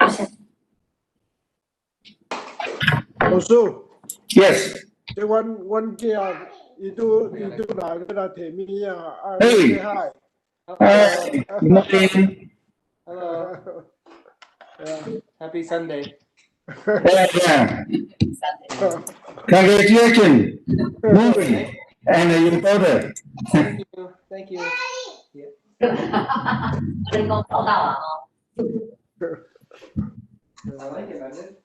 謝。老師， Yes. 這阮囝伊拄來欲來提物仔啊。 Hey. Hi. Hi. Good morning. Hello. Yeah. Happy Sunday. Yeah. Congratulations, Movie, and your daughter. Thank you. Thank you. 我哋講收到啊，哦。 I like it, Brandon.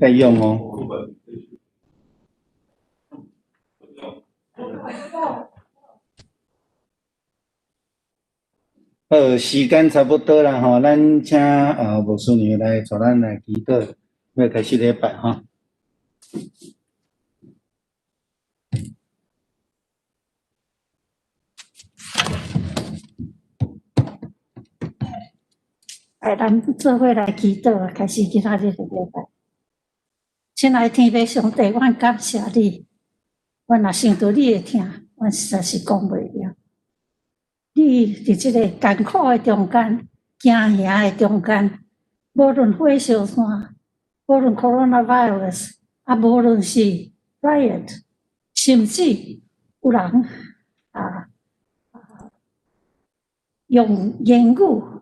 在用哦。好，時間差不多啦吼，咱請牧師娘來帶咱來祈禱，欲開始禮拜吼。來，咱做伙來祈禱，開始今仔日的禮拜。親愛的天父上帝，阮感謝你。阮若想著你的疼，阮實在是講袂了。你佇這個艱苦的中間，驚嚇的中間，無論火燒山，無論 coronavirus，啊，無論是 riot，甚至有人用言語、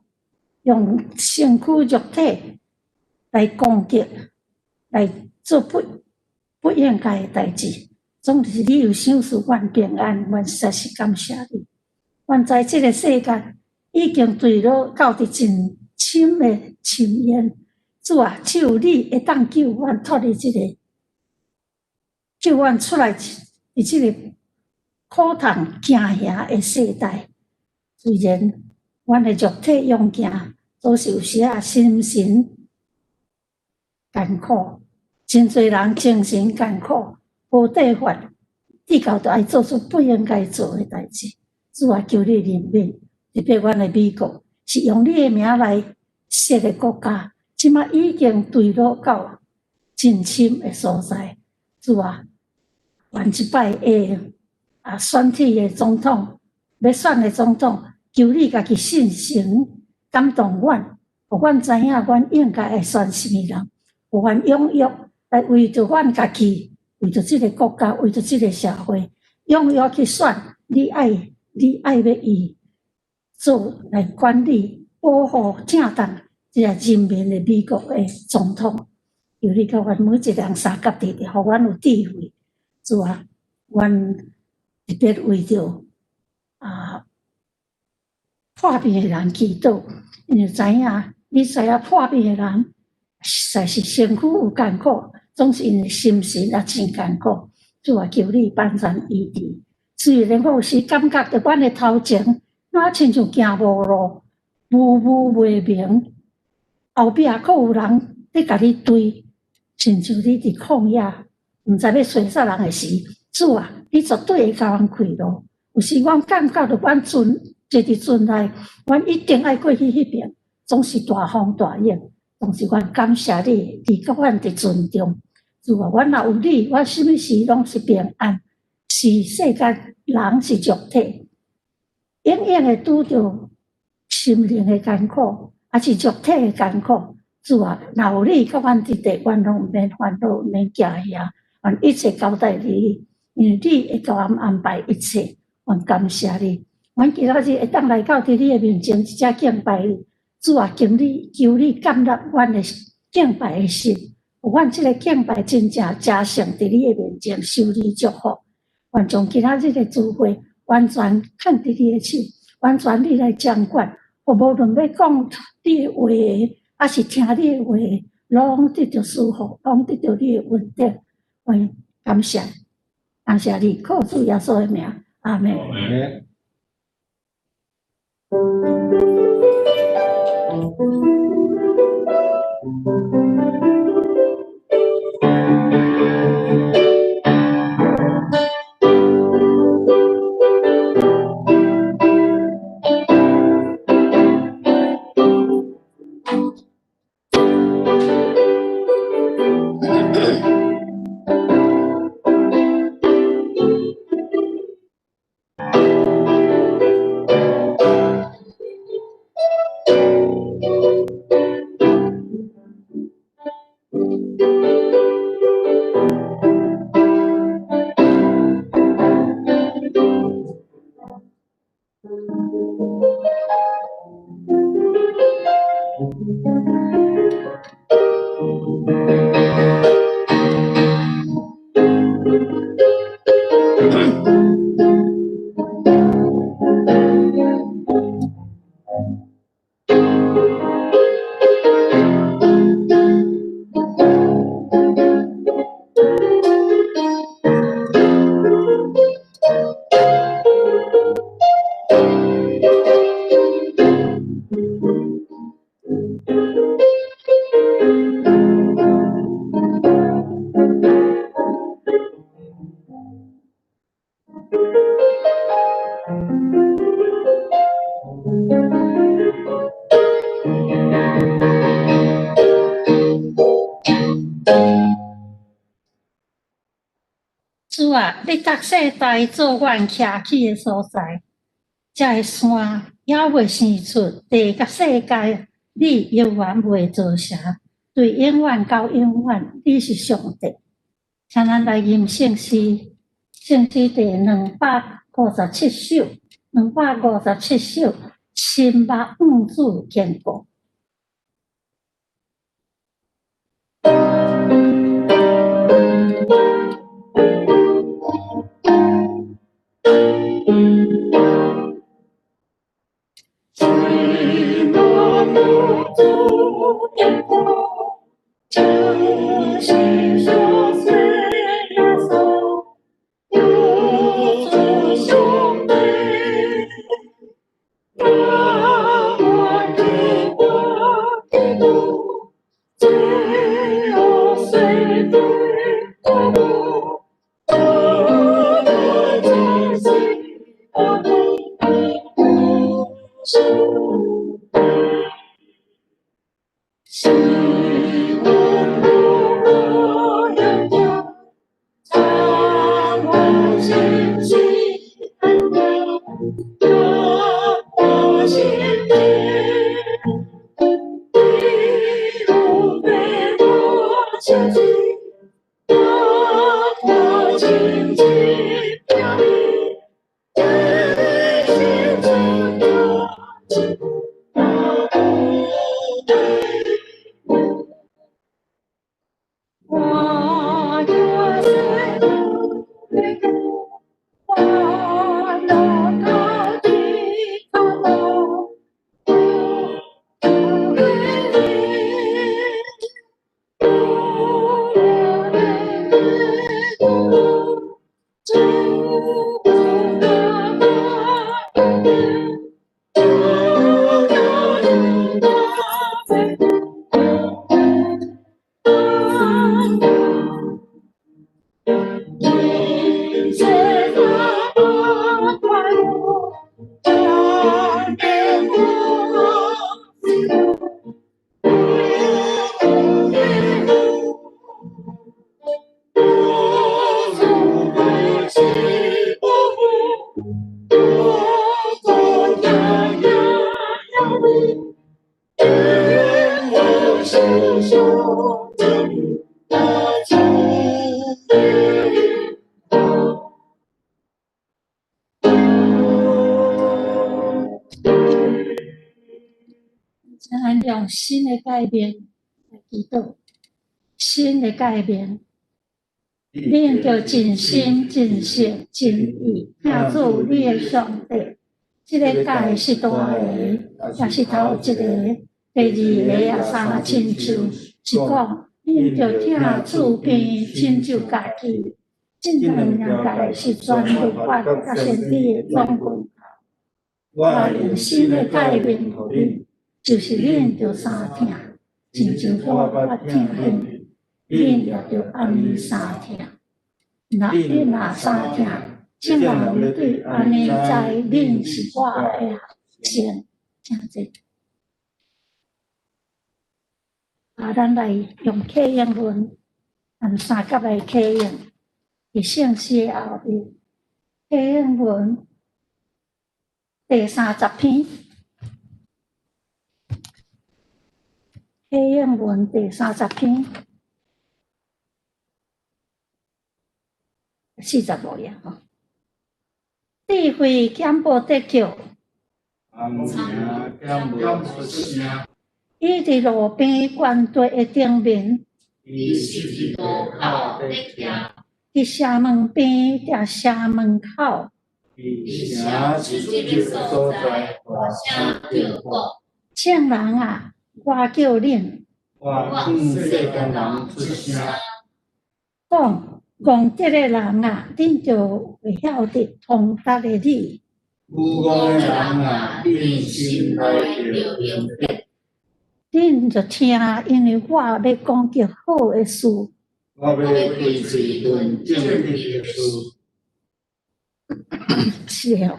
用身軀肉體來攻擊，來做不應該的代誌。總之，你有賞賜阮平安，阮實在是感謝你。阮知這個世界已經墜落到佇真深的深淵。主啊，只有你會當救阮脫離這個，救阮出來佇這個苦痛驚嚇的世代。雖然阮的肉體勇健，都是有時仔心神艱苦，真濟人精神艱苦，無辦法，至到就愛做出不應該做的代誌。主啊，求你憐憫，特別阮的美國是用你的名來設的國家，這馬已經墜落到真深的所在。主啊，願這擺的選舉的總統，欲選的總統，求你家己聖神感動阮，予阮知影阮應該愛選啥物人，予阮踴躍來為著阮家己，為著這個國家，為著這個社會，踴躍去選你愛。你愛欲伊做來管理、保護、正當這個人民的美國的總統，求你共阮每一個人相佮佇，予阮有智慧。主啊，阮特別為著破病的人祈禱，因為知影你知影破病的人實在是身軀有艱苦，總是𪜶的心神也真艱苦。主啊，求你幫助醫治。雖然我有時感覺佇阮的頭前，若親像行無路，霧霧袂明，後壁閣有人佇共你追，親像你佇曠野，毋知欲揣啥人的時，主啊，你絕對會共阮開路。有時阮感覺著阮船坐佇船內，阮一定愛過去彼爿，總是大風大浪，總是阮感謝你，你佮阮佇船中。主啊，阮若有你，阮啥物事攏是平安。是世間人是肉體，永遠會拄著心靈的艱苦，抑是肉體的艱苦。主啊，若有你佮阮佇佇，阮攏毋免煩惱，毋免驚嚇，阮一切交代你，因為你會共阮安排一切，阮感謝你。阮今仔日會當來到佇你的面前，這遮敬拜你。主啊，求你，求你接納阮的敬拜的心，予阮這个敬拜真正誠誠佇你的面前受你祝福。願將今仔日的聚會完全囥佇你的手，完全你來掌管。予無論欲講你的話，抑是聽你的話，攏得著舒服，攏得著你的恩典。阮感謝，感謝你，靠主耶穌的名，阿們。阿主啊，你逐世代做阮徛起的所在，這个山猶未生出，地佮世界，你猶原袂造成，對永遠到永遠，你是上帝。請咱來吟聖詩，聖詩第257首，257首，心目向主堅固。心目向主堅固，這是上帝耶穌，有主上帝，我的基督，最後水的國度，我的這是我的主。心目是上帝的子民。請咱用新的誡命來祈禱，新的誡命，恁著盡心、盡性、盡意疼主你的上帝。這个誡是大个，也是頭一个。第二个也相親像，是講恁著疼厝邊親像家己。這兩樣誡是全律法佮先知的總歸。我用新的誡命予恁，就是恁著相疼，親像我捌疼恁，恁也著按呢相疼。若恁若相疼，眾人對按呢知恁是我的學生。請坐。啊，咱來用啟應文，按三甲來啟應，佇聖詩的後面，啟應文第30篇，啟應文第三十篇，45頁吼。智慧敢無得救？聰明敢無出聲？伊佇路邊懸地的頂面，佇十字路口咧徛，佇城門邊，佇城門口，佇城出入所在大聲叫講。眾人啊，我叫恁，我向世間人出聲。講戇直的人啊，恁著會曉得通達的理。愚戇的人啊，恁心內著明白。恁著聽，因為我欲講極好的事。我欲開喙論正直的事。是哦，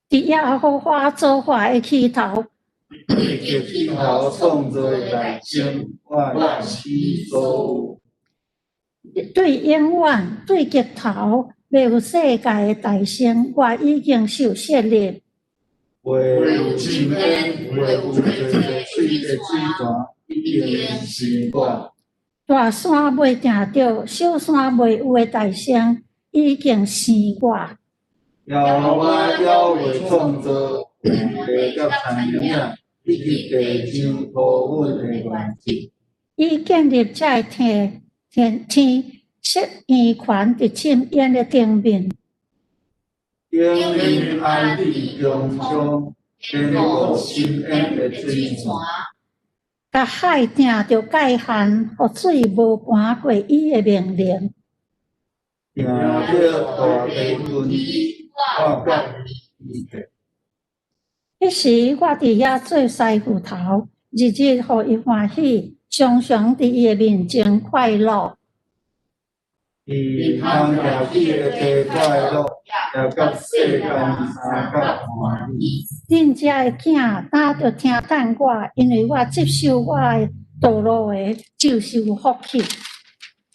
佇耶和華造化的起頭，佇起頭創造的內中，我始所有。對永遠對極頭，未有世界的誕生，我已經受設立。未有深淵，未有濟濟水的水泉，已經生我。大山未定著，小山未有的誕生，已經生我。耶和華猶未創造原地佮田野，以及地上塗粉的原則。伊建立這个天天天設圓環佇深淵的頂面。頂面安置穹蒼，堅固深淵的水泉。共海定著界限，予水無瞞過伊的命令。定著大地根基，我佮伊提。彼時我佇遐做師傅頭，日日予伊歡喜，常常佇伊的面前快樂。佇空徛起的地快樂，也佮世間相佮歡喜。恁遮的囝今著聽等我，因為我執守我的道路的，就是有福氣。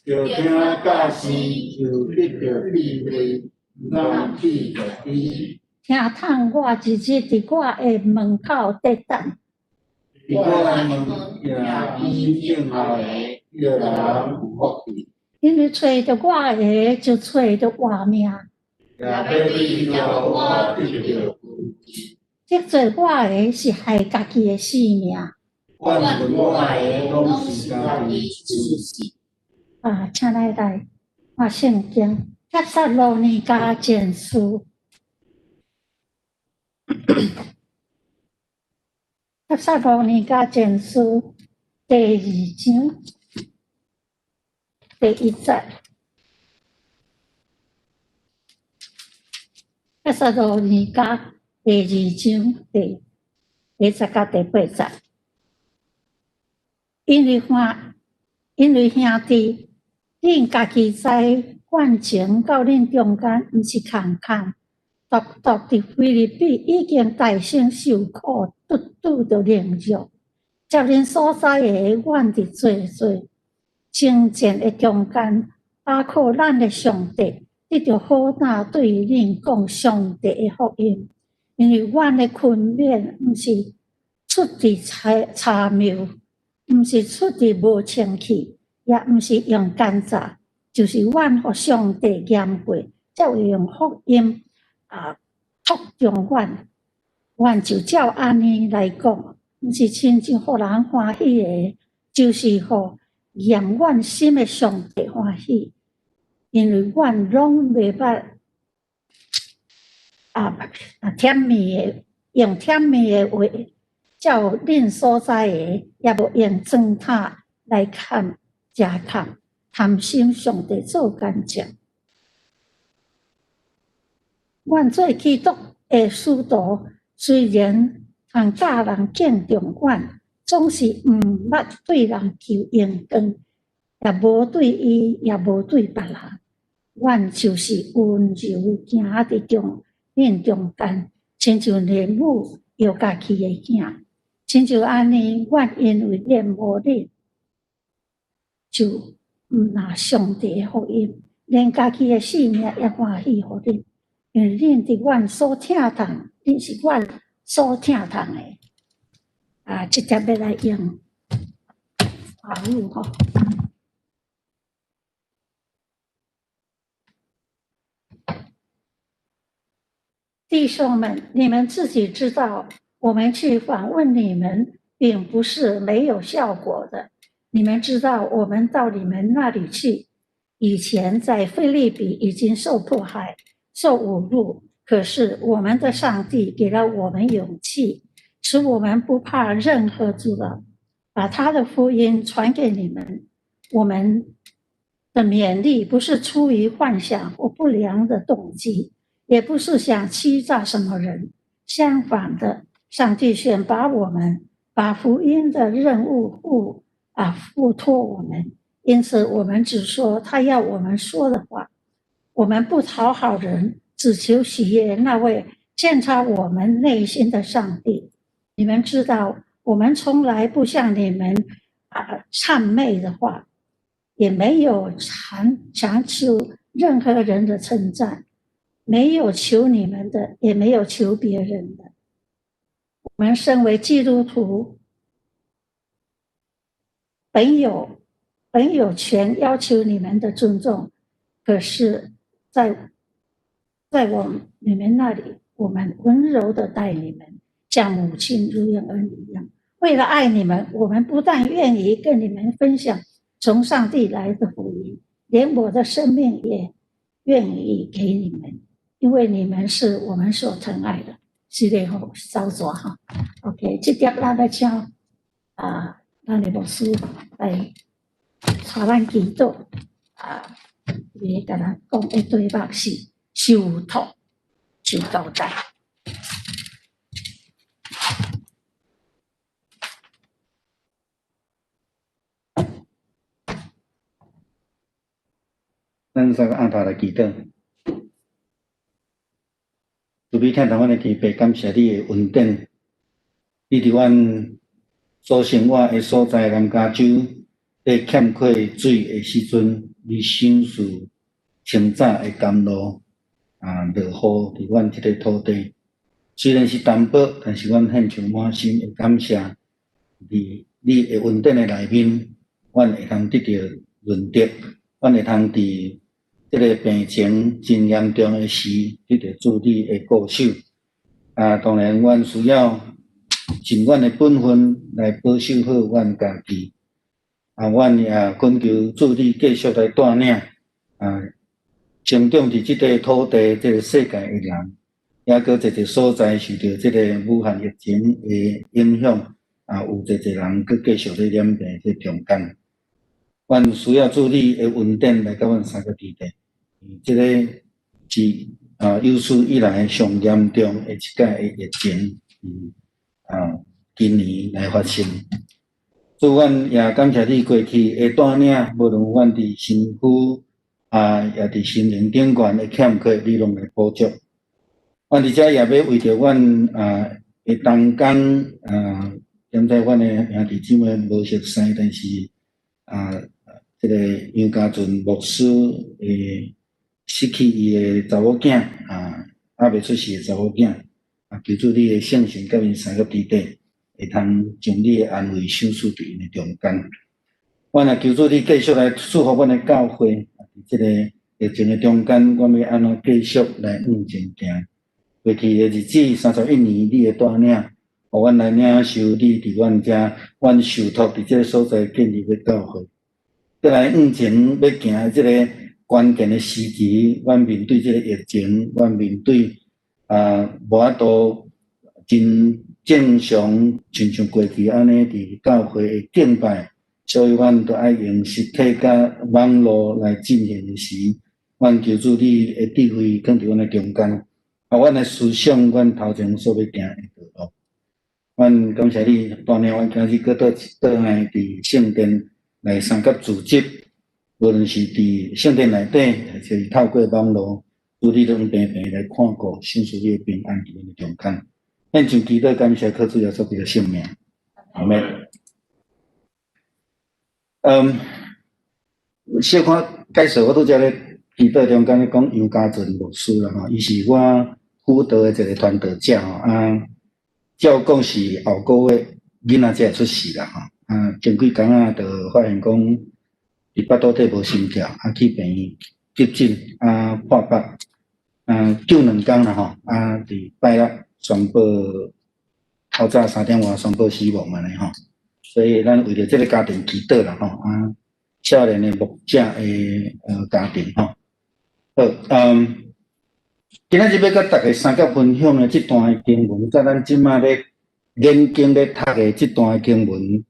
著聽教示，就得著智慧，毋通去著低。聽等我日日佇我的門口佇等。佇我的門徛邊等候的，彼个人有福氣。因為揣著我的，就揣著活命。也欲對耶和華得著根基。得罪我的是害家己的性命。怨恨我的，攏是家己出死。啊，請咱來看聖經，帖撒羅尼迦前書，帖撒羅尼迦前書第二章第一節。帖撒羅尼迦第二章第一節佮第八節。因為看，因為兄弟，恁家己知，遠征到恁中間，毋是空空，獨獨佇腓立比已經代先受苦，拄拄著凌辱。照恁所知的，阮佇濟濟征戰的中間，倚靠咱的上帝，得著好膽對恁講上帝的福音。因為阮的勤勉，毋是出佇差謬，毋是出佇無清氣，也毋是用奸詐，就是阮予上帝驗過，才會用福音啊託重阮。阮就照按呢來講，毋是親像予人歡喜的，就是予驗阮心的上帝歡喜。因為阮攏袂捌啊甜蜜的，用甜蜜的話，照恁所知的，也無用磚頭來砍加砍，貪心上帝做見證。阮做基督的使徒，雖然通教人敬重阮，總是毋捌對人求榮光，也無對伊，也無對別人。阮就是溫柔行佇中恁中間，親像連母搖家己的囝，親像按呢，阮因為戀慕恁，就毋若上帝的福音，連家己的性命也歡喜予恁，因為恁佇阮所疼痛，恁是阮所疼痛的。啊，這節欲來用華語吼。弟兄們，你們自己知道，我們去訪問你們，並不是沒有效果的。你們知道，我們到你們那裡去，以前在腓立比已經受迫害、受侮辱，可是我們的上帝給了我們勇氣，使我們不怕任何阻撓，把他的福音傳給你們。我們的勉勵不是出於幻想或不良的動機，也不是想欺詐什麼人。相反的，上帝選拔我們，把福音的任務付託我們，因此我們只說他要我們說的話。我們不討好人，只求喜悅那位鑒察我們內心的上帝。你們知道，我們從來不向你們諂媚的話，也沒有強求任何人的稱讚，沒有求你們的，也沒有求別人的。我們身為基督徒，本有權要求你們的尊重，可是在我們你們那裡，我們溫柔的待你們，像母親乳養兒女一樣。為了愛你們，我們不但願意跟你們分享從上帝來的福音，連我的生命也願意給你們，因為你們是我們所疼愛的。是的吼，走煞哈。OK，這碟咱來請啊，咱的牧師來帶咱祈禱啊，伊會共咱講的題目是受託、受交代。咱三個按頭來祈禱，慈悲疼痛阮的天父，感謝你的恩典。你佇阮所生活的所在南加州，咧欠缺水的時陣，你賞賜清早的甘露啊，落雨佇阮這個土地。雖然是淡薄，但是阮獻上滿心的感謝。佇你的恩典的內面，阮會通得著潤澤，阮會通佇這個病情真嚴重的時，得著主你的顧守。啊，當然，阮需要盡阮的本分來保守好阮家己。啊，阮也懇求主你繼續來帶領啊，成長佇這個土地、這個世界的人，抑閣濟濟所在受著這個武漢疫情的影響，啊，有濟濟人閣繼續咧染病這中間。阮需要主你的恩典來佮阮相佮佇咧，這個是啊有史以來上嚴重的一擺的疫情，今年來發生。主，阮也感謝你過去的帶領，無論阮佇身軀啊，也佇心靈頂懸的欠缺，你攏來補足。阮佇遮也欲為著阮啊的同工啊，現在阮的兄弟姊妹無熟似，但是啊，這個楊家俊牧師會失去伊的查某囝啊，猶未出世的查某囝啊，求主你的聖神佮𪜶相佮佇咧，會通將你的安慰賞賜佇𪜶的中間。阮也求主你繼續來祝福阮的教會，佇這個疫情的中間，阮欲按怎繼續來向前行。過去的日子31年，你的帶領，予阮來領受你佇阮遮，阮受託佇這個所在建立的教會。閣來向前欲行的這個關鍵的時期，阮面對這個疫情，阮面對無法度真正常，親像過去按呢佇教會的敬拜，所以阮都愛用實體佮網路來進行的時，阮求主你的智慧囥佇阮的中間，阮來思想阮頭前所欲行的道路。阮感謝你帶領阮今日閣倒來佇聖殿來相佮聚集，無論是佇聖殿內底，抑是透過網路，主你攏平平來看顧，賞賜你的平安佇阮的中間。獻上祈禱感謝，靠主耶穌基督聖名，阿們。小可介紹我拄才咧祈禱中間咧講楊家俊牧師啦吼，伊是我輔導的一個傳道者吼，照講是後個月囡仔才會出世啦吼，前幾工仔就發現講伊腹肚底無心跳，去病院急診，破腹，救兩工啦吼，佇拜六宣布透早3點外宣布死亡按呢吼，所以咱為著這個家庭祈禱啦吼，少年的牧者的家庭吼，好，今仔日欲佮大家相佮分享的這段的經文，佮咱這馬咧研經咧讀的這段的經文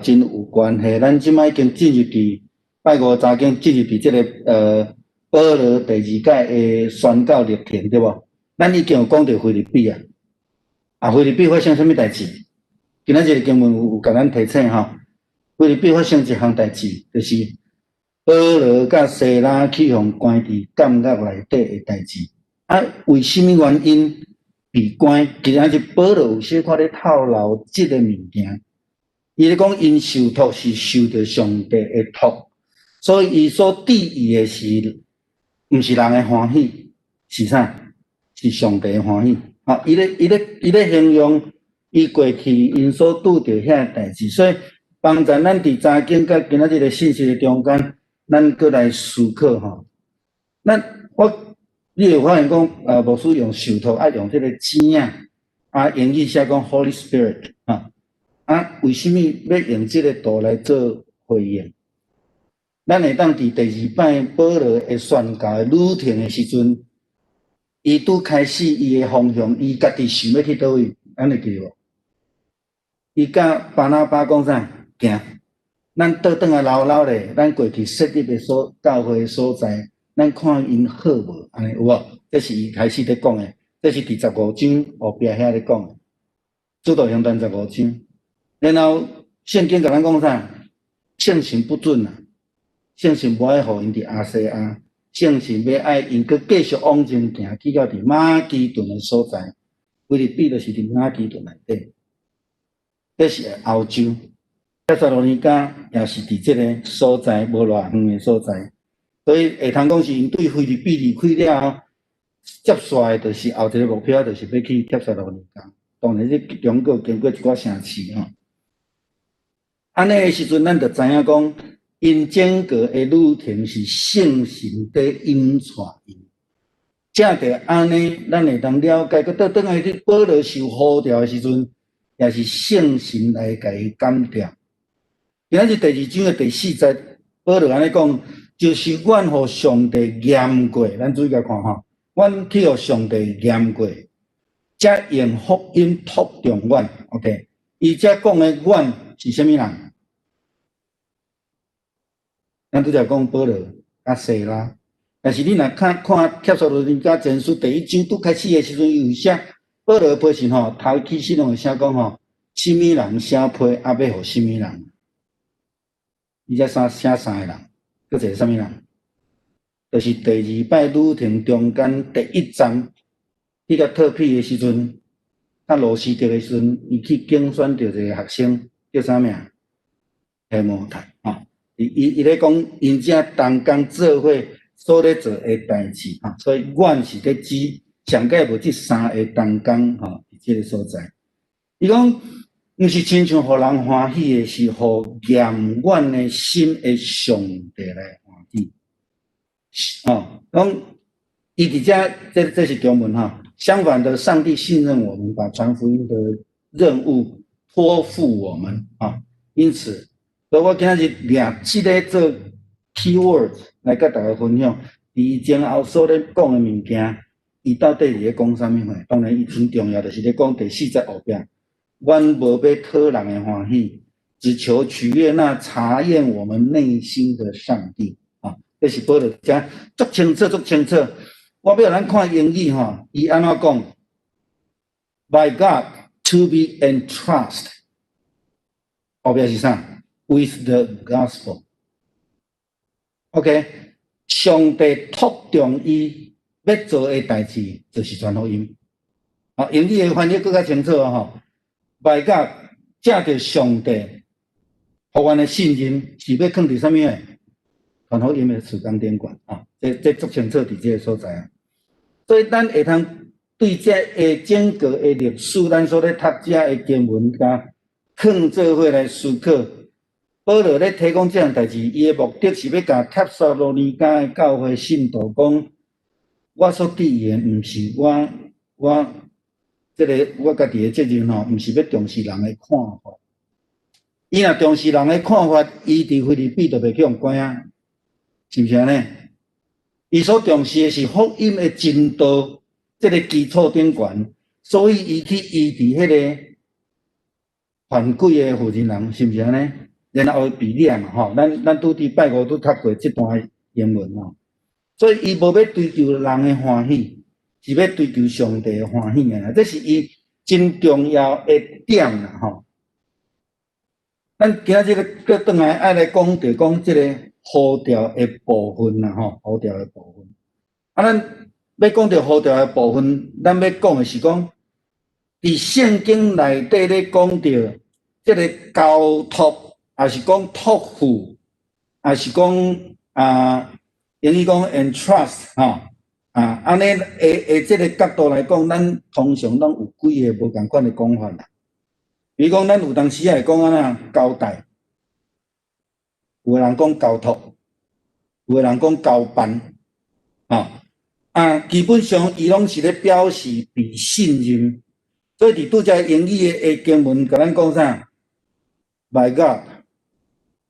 真有關係。咱這馬已經進入佇拜五早間進入佇這个保羅第二擺的宣教歷程，對無？咱已經有講著腓立比啊，腓立比發生啥物代誌？今仔日的經文有共咱提醒吼，腓立比發生一項代誌，就是保羅佮西拉去予關佇監獄內底的代誌。為啥物原因被關？今仔日保羅有小可咧透露這个物件。伊咧講，𪜶受託是受著上帝的託，所以伊所注意的是，毋是人的歡喜，是啥？是上帝的歡喜。伊咧形容伊過去𪜶所拄著遐个代誌，所以幫助咱佇查經佮今仔日的信息的中間，咱閣來思考吼。咱我你會發現講，牧師用受託，用這个錢啊，英語寫講 Holy Spirit 啊，為啥物欲用這个圖來做回應？咱會當佇第二擺保羅的宣教的旅程的時陣，伊拄開始伊的方向，伊家己想欲去佗位，咱會記得無？伊佮巴拿巴講啥？行，咱倒轉來留留咧，咱過去設立的所教會的所在，咱看𪜶好無？按呢有無？這是伊開始咧講的，這是佇十五章後壁遐咧講的，使徒行傳十五章。然後聖經共咱講啥？聖神不准啊！聖神無愛予𪜶佇亞細亞，聖神欲愛𪜶閣繼續往前行，去到佇馬其頓的所在。腓立比就是佇馬其頓內底，這是歐洲。帖撒羅尼迦也是佇這个所在，無偌遠的所在，所以會通講是𪜶對腓立比離開了後，接紲的就是後一个目標，就是欲去帖撒羅尼迦。當然，這中間經過一寡城市吼。按呢的時陣，咱就知影講，𪜶整個的旅程是聖神佇引帶𪜶。正著按呢，咱會當了解，閣倒轉來佇保羅受呼召的時陣，也是聖神來共伊感召。今仔日第二章的第四節，保羅按呢講，就是阮予上帝驗過，咱注意共看吼，阮去予上帝驗過，才用福音託重阮。OK，伊遮講的阮是啥物人？咱拄才講保羅佮西拉，但是你若看看帖撒羅尼迦前書第一章拄開始的時陣，伊有寫保羅批信吼，頭起始攏會寫講吼，啥物人寫批，欲予啥物人？伊遮寫寫三个人，閣一個啥物人？就是第二擺旅程中間第一站去共特庇的時陣，較路司得的時陣，伊去揀選著一個學生，叫啥名？提摩太吼。伊咧講，𪜶遮同工做伙所咧做的代誌吼，所以阮是咧指上蓋無這三个同工吼，佇這个所在。伊講，毋是親像予人歡喜的，是予驗阮的心的上帝來歡喜。哦，講伊佇遮，這是中文吼。相反的，上帝信任我們，把傳福音的任務託付我們啊。因此，所以我今仔日掠這个做 keyword 來佮大家分享。以前後所咧講的物件，伊到底是咧講啥物貨？當然，伊真重要，就是咧講第四節後壁。阮無欲討人的歡喜，只求取悅那察驗我們內心的上帝。啊，這是保羅講足清楚，足清楚。我欲予咱看英語吼，伊按怎講？By God to be entrusted，後壁是啥？With the gospel。OK，上帝託重伊欲做的代誌，就是傳福音。啊，英語的翻譯閣較清楚吼。By God，藉著上帝，予阮的信任是欲囥佇啥物的？傳福音的事工頂懸啊！這足清楚佇這个所在啊。所以咱會通對這个整個的歷史，咱所咧讀這个經文，共囥做伙來思考。保羅咧提供這項代誌，伊的目的是欲共帖撒羅尼迦的教會信徒講，我所致意的，毋是我這个我家己的責任吼，毋是欲重視人的看法。伊若重視人的看法，伊佇腓立比就袂去予關啊，是毋是按呢？伊所重視的是福音的真道，這个基礎頂懸，所以伊去醫治彼个犯鬼的婦人人，是毋是按呢？然後被掠嘛吼，咱拄佇拜五拄讀過這段經文吼，所以伊無欲追求人的歡喜，是欲追求上帝的歡喜的啦，這是伊真重要的點啦吼。咱今仔日閣轉來愛來講，著講這个呼召的部分啦吼，呼召的部分。啊，咱欲講著呼召的部分，咱欲講的是講，佇聖經內底咧講著這个交託，抑是講託付，抑是講啊，英語講 entrust 吼，啊，按呢的這个角度來講，咱通常攏有幾个無仝款的講法啦。比如講，咱有當時會講按怎交代，有的人講交託，有的人講交辦，吼啊，基本上伊攏是咧表示被信任。所以佇拄才英語的經文，共咱講啥？By God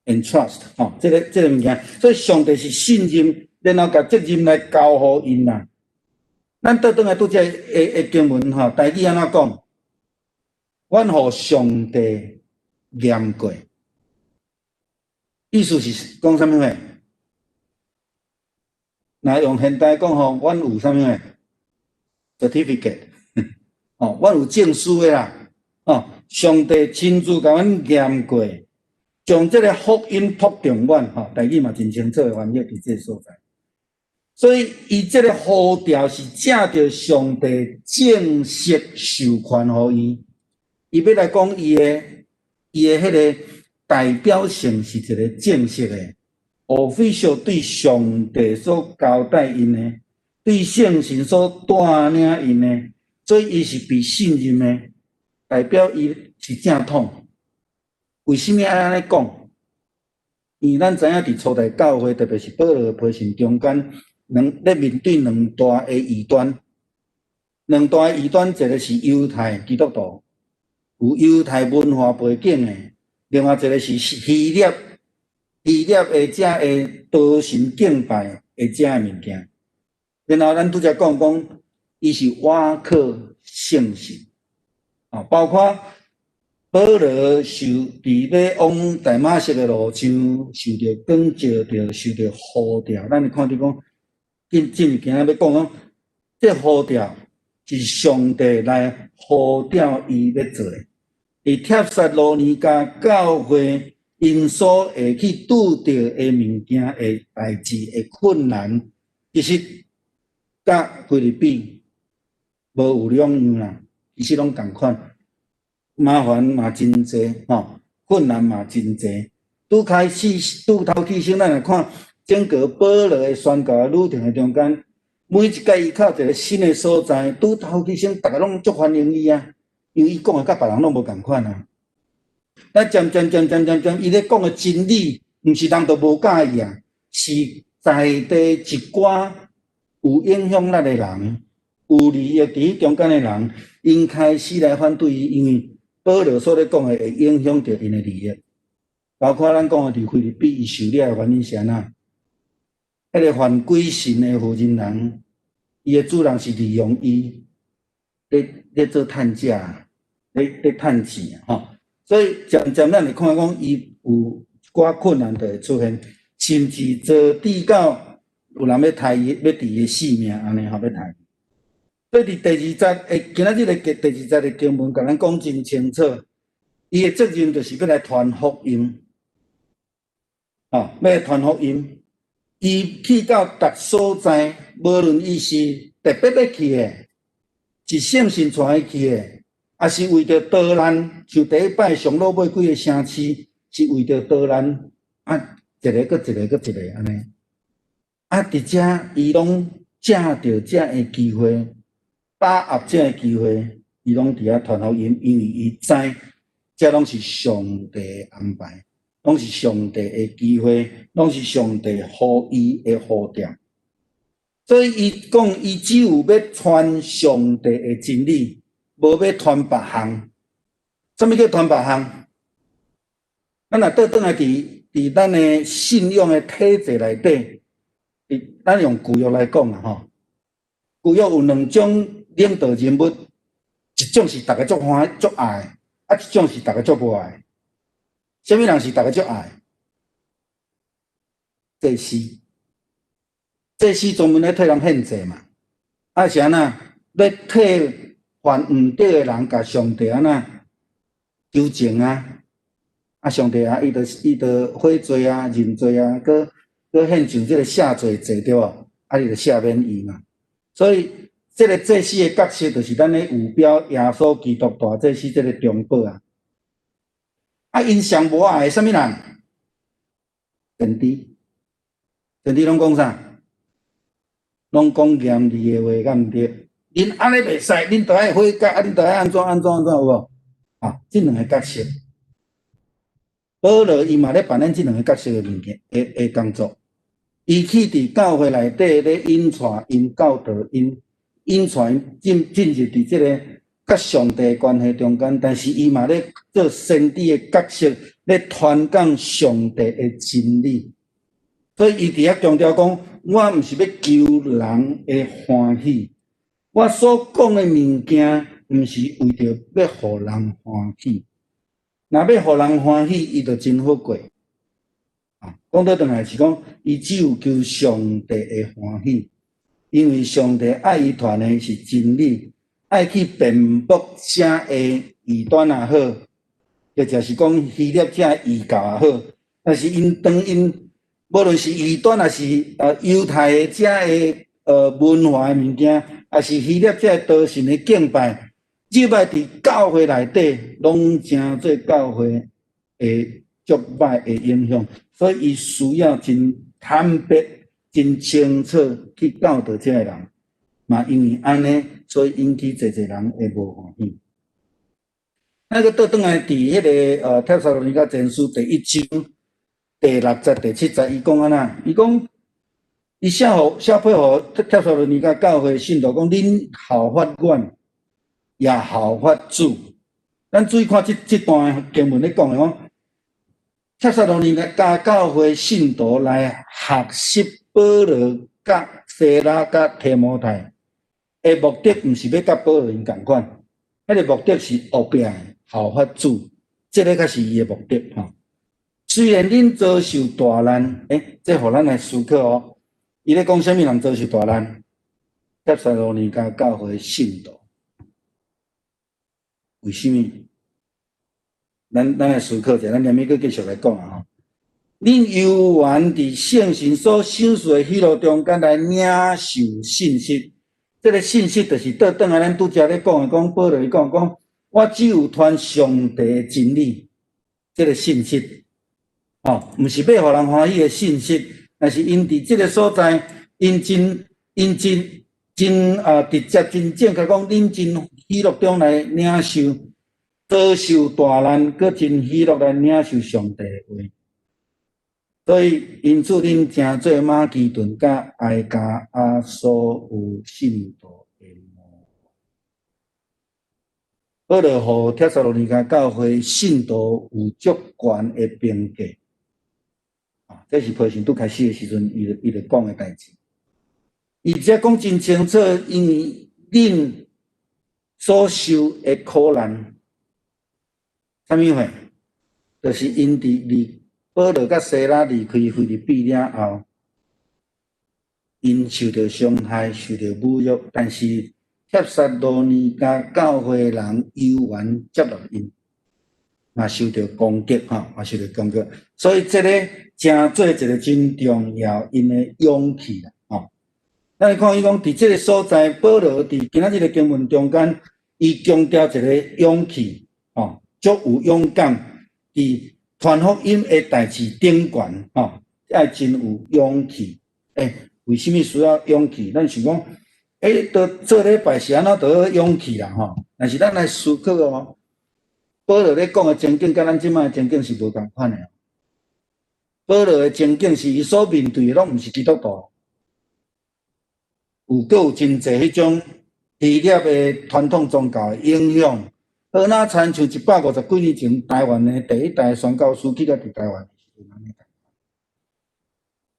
entrust，吼，這个物件，所以上帝是信任，然後共責任來交予𪜶啦。咱倒轉來拄才的經文吼，台語按怎講？阮予上帝驗過，意思是講啥物話？若用現代講吼，阮有啥物話？certificate，哦，阮有證書的啦，哦，上帝親自共阮驗過，將這个福音託重阮，吼，台語嘛真清楚的翻譯佇這个所在。所以，伊這个呼召是藉著上帝正式授權予伊，伊欲來講伊的彼个代表性是一个正式的，official 對上帝所交代𪜶的，對聖神所帶領𪜶的，所以伊是被信任的，代表伊是正統。為啥物愛按呢講？因為咱知影佇初代教會，特別是保羅批信中間，咧面對兩大的異端，兩大異端，一个是猶太基督徒，有猶太文化背景的；另外一个是希臘的遮的多神敬拜的遮的物件。然後咱拄才講講，伊是倚靠聖神，啊，包括保羅受佇欲往大馬色的路上受著光照著，受著呼召，咱會看著講，進入今仔欲講講，這呼召是上帝來呼召伊欲做的。佇帖撒羅尼迦教會，𪜶所會去拄著的物件的代誌的困難，其實佮腓立比無有兩樣啦，其實攏仝款，麻煩嘛真濟吼，困難嘛真濟。拄開始拄頭起先，咱來看整個保羅的宣教的旅程的中間，每一擺伊到一个新的所在，拄頭起先，逐家攏足歡迎伊啊，因為伊講的佮別人攏無仝款啊。咱漸漸漸漸漸漸，伊咧講的真理，毋是人都無佮意啊，是在地一寡有影響力的人，有利益佇彼中間的人，𪜶開始來反對伊，因為保羅所咧講的會影響著𪜶的利益，包括咱講的佇腓立比伊受掠的原因是按怎？彼個犯鬼神的婦人人，伊的主人是利用伊咧做趁食，咧趁錢吼。所以漸漸咱會看講，伊有一寡困難就會出現，甚至做至到有人欲刣伊，欲置伊的性命按呢吼，欲刣。所以佇第二節，今仔日的第二節的經文，共咱講真清楚，伊的責任就是欲來傳福音，吼，欲來傳福音。伊去到逐所在，無論伊是特別欲去的，是聖神帶伊去的，抑是為著逃難，像第一擺上落尾幾个城市，是為著逃難，啊，一个閣一个閣一个按呢。啊，佇遮伊攏藉著遮个機會，把握這个機會，伊攏佇遐傳福音，因為伊知這攏是上帝的安排，攏是上帝的機會，攏是上帝予伊的呼召。所以伊講，伊只有欲傳上帝的真理，無欲傳別項。啥物叫傳別項？咱若倒轉來佇咱的信仰的體制內底，佇咱用舊約來講啦吼，舊約有兩種領導人物，一種是逐家足歡喜足愛，啊，一種是逐家足無愛。啥物人是逐家足愛？祭司，祭司專門咧替人獻祭嘛，啊是按怎？欲替犯毋對的人共上帝按怎求情啊？啊，上帝啊，伊就悔罪啊、認罪啊，閣獻上這个赦罪祭對無？啊，伊就赦免伊嘛。所以，這个祭司的角色就是咱咧預表耶穌基督大祭司這个中保啊。啊，𪜶上無愛的啥物人？先知，先知攏講啥？攏講嚴厲的話，敢毋對？恁按呢袂使，恁著愛悔改，啊，恁著愛按怎按怎按怎有無？啊，這兩个角色，保羅伊嘛咧扮演這兩个角色的物件的工作。伊去佇教會內底咧引帶𪜶教導𪜶，引帶𪜶進入佇這个佮上帝的關係中間，但是伊嘛咧做先知的角色，咧傳講上帝的真理。所以伊佇遐強調講，我毋是欲求人的歡喜，我所講的物件，毋是為著欲予人歡喜。若欲予人歡喜，伊就真好過。啊，講倒轉來是講，伊只有求上帝的歡喜，因為上帝愛伊傳的是真理，愛去辯駁啥个異端也好，或者是講希臘這異教也好，但是𪜶當𪜶無論是異端，抑是猶太的這个文化的物件，抑是希臘這个多神的敬拜，入來佇教會內底，攏成做教會的足歹的影響，所以伊需要真坦白、真清楚去教導這个人。嘛因為按呢，所以引起濟濟人的無歡喜。咱閣倒轉來佇彼个帖撒羅尼迦前書第一章第六節、第七節，伊講按怎？伊講伊寫批予帖撒羅尼迦教會信徒講：恁效法阮，也效法主。咱注意看這段經文咧講的講，帖撒羅尼迦教會信徒來學習保羅、佮西拉、佮提摩太的目的，毋是欲佮保羅𪜶仝款，彼个目的是後壁效法主，這个才是伊的目的吼。雖然恁遭受大難，這予咱來思考哦。伊咧講啥物人遭受大難？帖撒羅尼迦教會信徒，為啥物？咱來思考者，咱連尾閣繼續來講啊吼。恁猶原佇聖神所賞賜的喜樂中間來領受信息，這个信息就是倒轉來咱拄才咧講的，講保羅伊講講，我只有傳上帝的真理，這个信息，吼，毋是欲予人歡喜的信息，但是𪜶佇這个所在，𪜶真直接真正確講，恁真喜樂中來領受。遭受大難，閣真喜樂來領受上帝的話。所以，因此恁誠做馬其頓佮亞該亞所有信徒的模範。保羅予帖撒羅尼迦教會信徒有足懸的評價。啊，這是培訓拄開始的時陣，伊就講的代誌。伊這講真清楚，因為恁所受的苦難，啥物貨？就是𪜶佇離保羅佮西拉離開腓立比了後，𪜶受著傷害，受著侮辱，但是帖撒羅尼迦教會人猶原接納𪜶，嘛受著攻擊吼，嘛受著攻擊。所以這个誠做一个真重要，𪜶的勇氣啦，吼。咱來看伊講，佇這个所在，保羅佇今仔日的經文中間，伊強調一个勇氣，吼，足有勇敢，佇傳福音的代誌頂懸，吼，愛真有勇氣。欸，為啥物需要勇氣？咱想講，欸，都做禮拜是按怎著勇氣啦，吼。但是咱來思考哦，保羅咧講的情景，佮咱這擺的情景是無仝款的。保羅的情景是伊所面對的，攏毋是基督徒，有閣有真濟彼種希臘的傳統宗教的影響。好，若親像150幾年前，台灣的第一代宣教師去到佇台灣的時陣，按呢。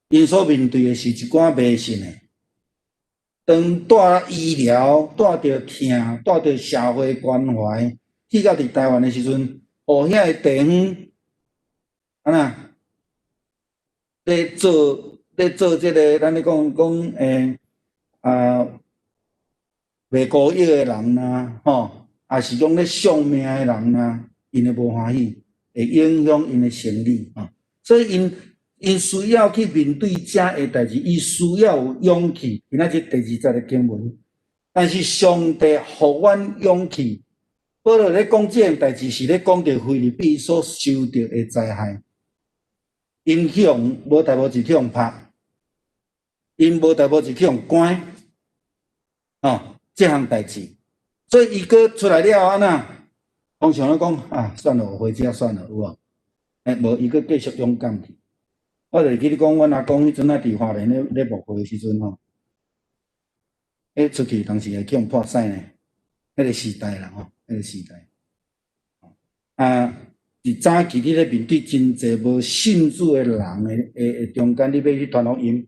𪜶所面對的是一寡迷信的，當帶醫療、帶著疼、帶著社會關懷去到佇台灣的時陣，予遐個地方按怎咧做這个，咱咧講講欸，賣膏藥的人啊，吼，抑是講咧相命的人啊，𪜶會無歡喜，會影響𪜶的生理吼，所以𪜶需要去面對這个代誌，伊需要有勇氣。今仔日第二節的經文，但是上帝予阮勇氣。保羅咧講這件代誌，是咧講著腓立比所受著的災害，𪜶去予無代無誌去予拍，𪜶無代無誌去予關，哦，這項代誌，所以伊閣出來了後按怎？通常咧講啊，算了，我回家算了，有無？欸，無，伊閣繼續勇敢去。我就會記得講，阮阿公彼陣仔佇花蓮咧牧會的時陣吼，彼出去當時會去予破屎呢，彼个時代啦吼，彼个時代。啊，佇早期你咧面對真濟無信主的人的中間，你欲去傳福音，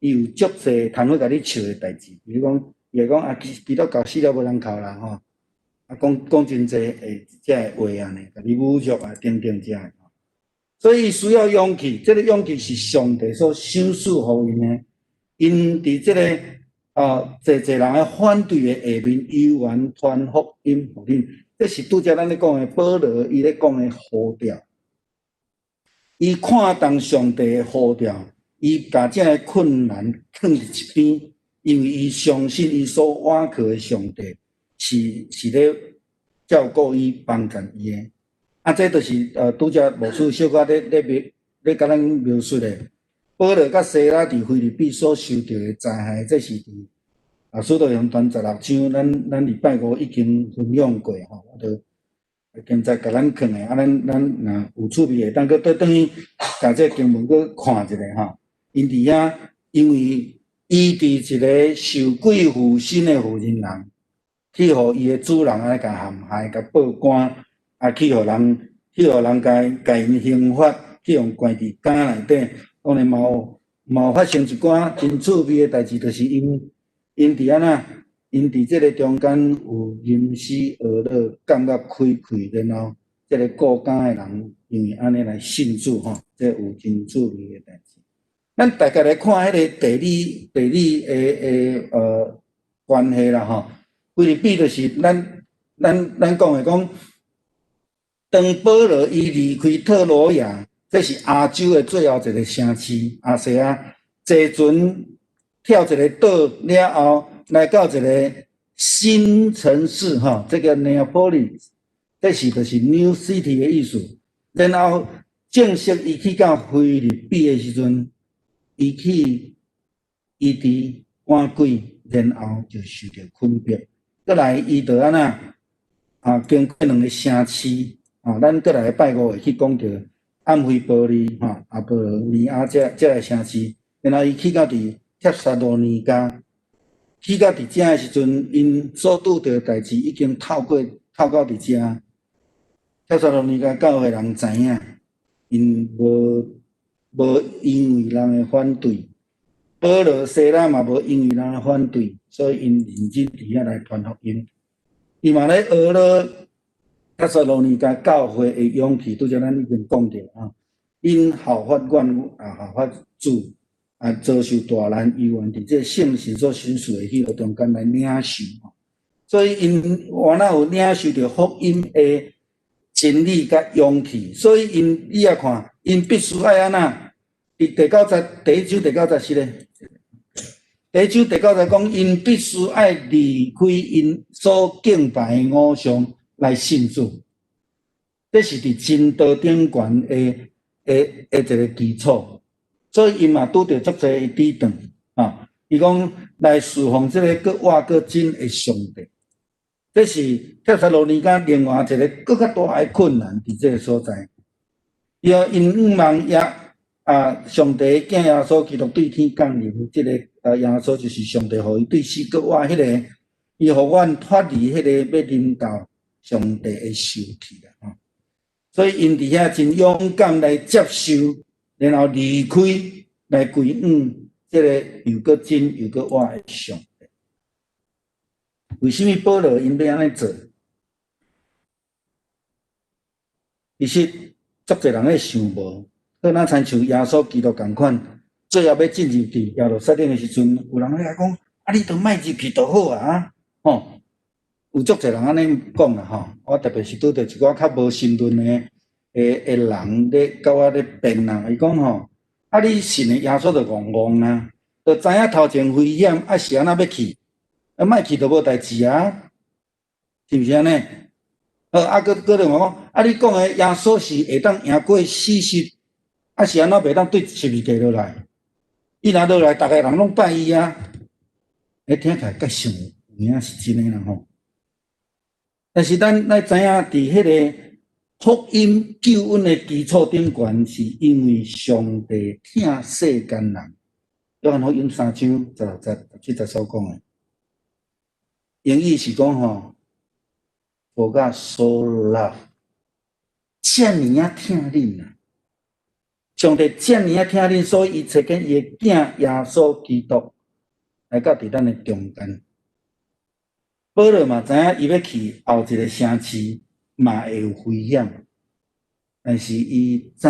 伊有足濟通好共你笑的代誌，比如講，伊會講啊，基督教死了無人哭啦吼，啊，講講真濟會這个話按呢，共你侮辱啊等等這个。所以需要勇氣，這个勇氣是上帝所賞賜予𪜶的。𪜶佇這个濟濟人的反對的下面，猶原傳福音予恁。這是拄才咱咧講的保羅伊咧講的呼召。伊看重上帝的呼召，伊共這个困難囥佇一邊，因為伊相信伊所倚靠的上帝是咧照顧伊、幫助伊的。啊，這就是拄才牧師小可咧共咱描述的，保羅佮西拉佇腓立比所受著的災害，這是佇使徒行傳16章，咱禮拜五已經分享過吼，我就現在共咱囥的，啊，咱若有趣味會當閣倒轉去，共這經文閣看一下吼。𪜶佇遐，因為伊佇一个受貴婦身的婦人人，去予伊的主人按呢共陷害、共報官，啊，去予人共𪜶刑罰，去予關佇監內底。當然嘛有嘛有發生一寡真趣味的代誌，就是𪜶佇按怎，𪜶佇這个中間有吟詩呵咾，感覺開氣，然後這个顧監的人因為按呢來信主吼，這有真趣味的代誌。咱大概來看彼个地理的關係啦吼。腓立比就是咱講的講，當保羅伊離開特羅亞，這是亞洲的最後一个城市，亞細亞，坐船跳一个島了後，來到一个新城市吼，這个 Neapolis，這是就是 New City 的意思。然後正式伊去到腓立比的時陣，伊去伊佇趕鬼，然後就受著困迫。閣來伊就按怎？啊，經過兩个城市，啊，咱閣來拜五會去講著暗菲波利，吼，阿波羅尼亞這个城市，然後伊去到佇帖撒羅尼迦，去到佇遮的時陣，𪜶所拄著的代誌已經透過透到佇遮。帖撒羅尼迦教會人知影，𪜶無因為人的反對，保羅、西拉嘛無因為人的反對，所以𪜶認真佇遐來傳福音。伊嘛咧學了帖撒羅尼迦教會的勇氣，拄才咱已經講著啊，𪜶效法阮啊，效法主啊，遭受大難，猶原佇這聖神所賞賜的喜樂中間來領受。所以𪜶原來有領受著福音的真理佮勇氣，所以𪜶你也看，𪜶必須愛按怎？佇第九節，第一章第九節是咧，第一章第九節講，𪜶必須愛離開𪜶所敬拜的偶像來信主，這是佇真道頂懸的一个基礎。所以𪜶嘛拄著足濟的抵擋啊！伊講來侍奉這个閣活閣真的上帝。這是帖撒羅尼迦另外一个閣較大的困難，佇這个所在。伊𪜶向望耶啊，上帝囝耶穌基督對天降臨，這个啊耶穌就是上帝予伊對死閣活彼个，伊予阮脫離彼個欲臨到上帝的受氣啦。吼，所以𪜶佇遐真勇敢來接受，然後離開來歸向這个又閣真又閣活的上帝。為啥物保羅𪜶欲按呢做？其實足濟人咧想無，好若親像耶穌基督仝款，最後欲進入佇耶路撒冷的時陣，有人咧講：啊，你都莫入去就好啊！吼，有足濟人按呢講啦吼。我特別是拄著一寡較無神論的人咧，佮我咧辯啊，伊講吼：啊，你信的耶穌就戇戇啊，就知影頭前危險，啊是按怎欲去？啊，莫去就無代誌啊，是毋是按呢？好，啊，閣另外講，啊，你講的耶穌是會當贏過死屍，啊，是按怎袂當對十字架落來？伊若落來，逐个人攏拜伊啊！欸，聽起來較像有影是真的啦吼。但是咱愛知影，佇彼个福音救恩的基礎頂懸，是因為上帝疼世間人。約翰福音三章16節、17節所講的。英語是講吼，For God so love，遮爾仔疼恁啊！上帝遮爾仔疼恁，所以伊差遣伊的囝耶穌基督來到佇咱的中間。保羅嘛知影伊欲去後一个城市嘛會有危險，但是伊知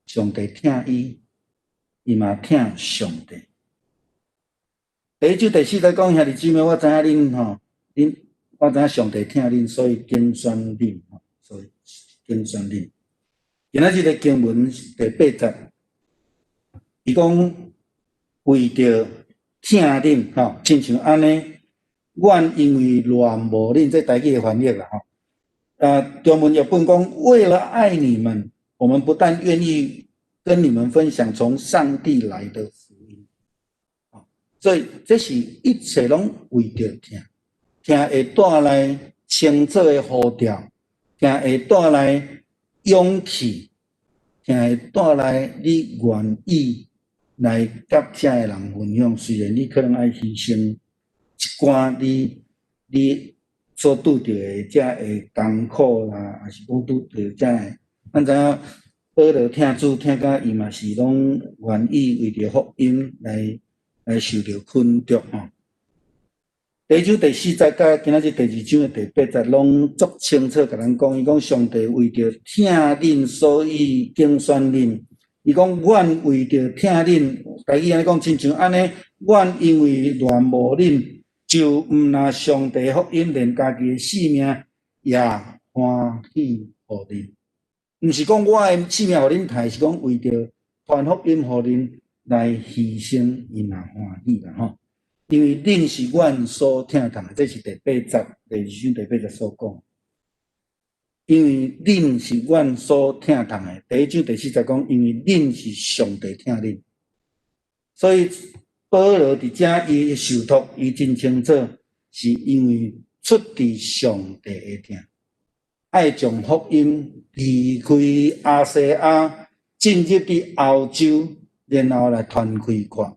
上帝疼伊，伊嘛疼上帝。第一章第四節講，兄弟姊妹，我知影恁吼，恁我知影上帝疼恁，所以揀選恁吼，所以揀選恁。今仔日的經文第八節，伊講為著疼恁吼，親像按呢，阮因為戀慕恁，這台語的翻譯啦吼。中文譯本講，為了愛你們，我們不但願意跟你們分享從上帝來的福音。所以這是一切攏為著疼，疼會帶來清楚的呼召，疼會帶來勇氣，疼會帶來你願意來佮遮的人分享。雖然你可能愛犧牲一寡你所拄著的遮的艱苦啦，抑是講拄著遮的，咱知影保羅疼主疼甲伊嘛是攏願意為著福音來受著困辱吼。第一章第四節佮今仔日第二章的第八節，攏足清楚共咱講，伊講上帝為著疼恁，所以揀選恁。伊講阮為著疼恁，台語按呢講，親像按呢，阮因為戀慕恁，就毋但上帝福音，連家己的性命也歡喜予恁。毋是講我的性命予恁刣，是講為著傳福音予恁來犧牲，伊嘛歡喜啦吼。因為恁是阮所疼痛的，這是第八節，第二章第八節所講。因為恁是阮所疼痛的，第一章第四節講，因為恁是上帝疼恁，所以保羅佇遮伊受託，伊真清楚，是因為出自上帝的疼，愛將福音離開亞細亞，進入佇歐洲，然後來傳開看。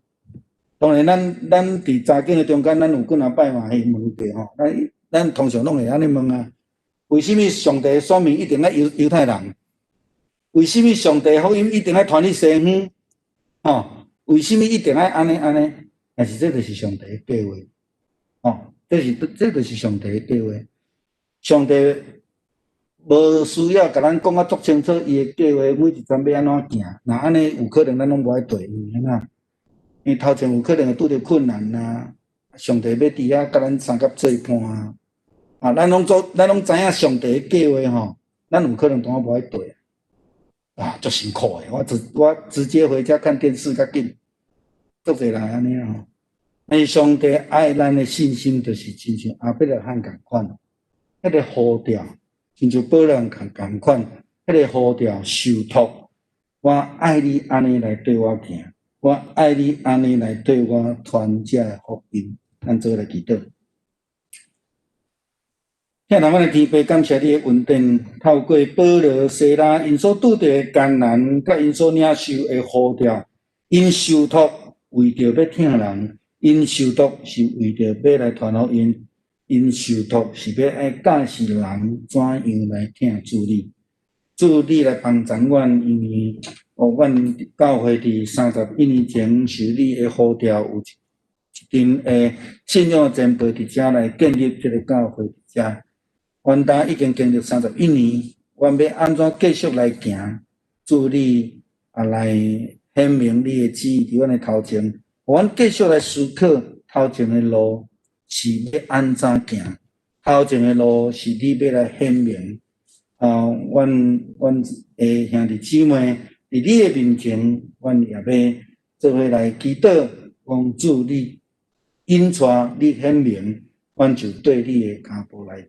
當然咱，咱佇查經的中間，咱有幾若擺嘛會問過吼，咱咱通常攏會按呢問啊：為啥物上帝的選民一定愛猶猶太人？為啥物上帝福音一定愛傳去西方？吼，為啥物一定愛按呢按呢？但是這就是上帝的計劃，吼，這是這就是上帝的計劃。上帝無需要共咱講甲足清楚，伊的計劃每一站欲按怎行。若按呢有可能咱攏無愛綴，因為按怎？因為頭前有可能會拄著困難啊，上帝欲佇遐共咱相佮做伴啊。啊，咱攏做，咱攏知影上帝的計劃吼，咱有可能當無愛綴。啊，足辛苦的，我直我直接回家看電視較緊，足濟人按呢吼。但是上帝愛咱的信心，就是親像亞伯拉罕仝款，彼個呼召，親像保羅仝仝款，彼個呼召受託，我愛你按呢來綴我行，我愛你按呢來綴我傳這个福音，咱做伙來祈禱。疼咱的天父，感謝你的恩典，透過保羅、西拉𪜶所拄著的艱難，佮𪜶所領受的呼召，𪜶受託為著欲疼人，𪜶受託是為著欲來傳福音，𪜶受託是欲愛教示人怎樣來疼主你。主你來幫助阮，因為哦，阮教會佇31年前受你的呼召，有一一陣的信仰前輩佇遮來建立這個教會佇遮。阮今已經經歷三十一年，阮欲按怎繼續來行？主你啊來顯明你的旨意佇阮的頭前，阮繼續來思考頭前的路是欲按怎行？頭前的路是你欲來顯明。啊，阮阮的兄弟姊妹佇你的面前，阮也欲做伙來祈禱，講主你引帶你顯明，阮就綴你的跤步來行。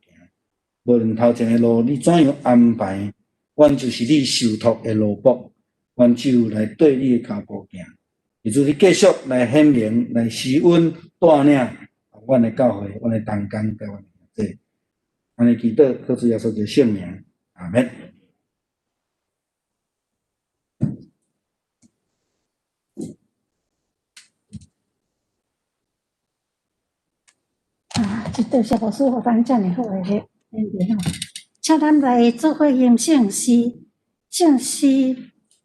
無論頭前的路你怎樣安排，阮就是你受託的奴僕，阮就來綴你的跤步行。求主你繼續來顯明、來施恩帶領阮的教會、阮的同工佮阮的兄弟。按呢祈禱，靠主耶穌的聖名，阿們。啊，這多謝牧師予咱遮爾好的演講吼，請咱來做伙吟聖詩，聖詩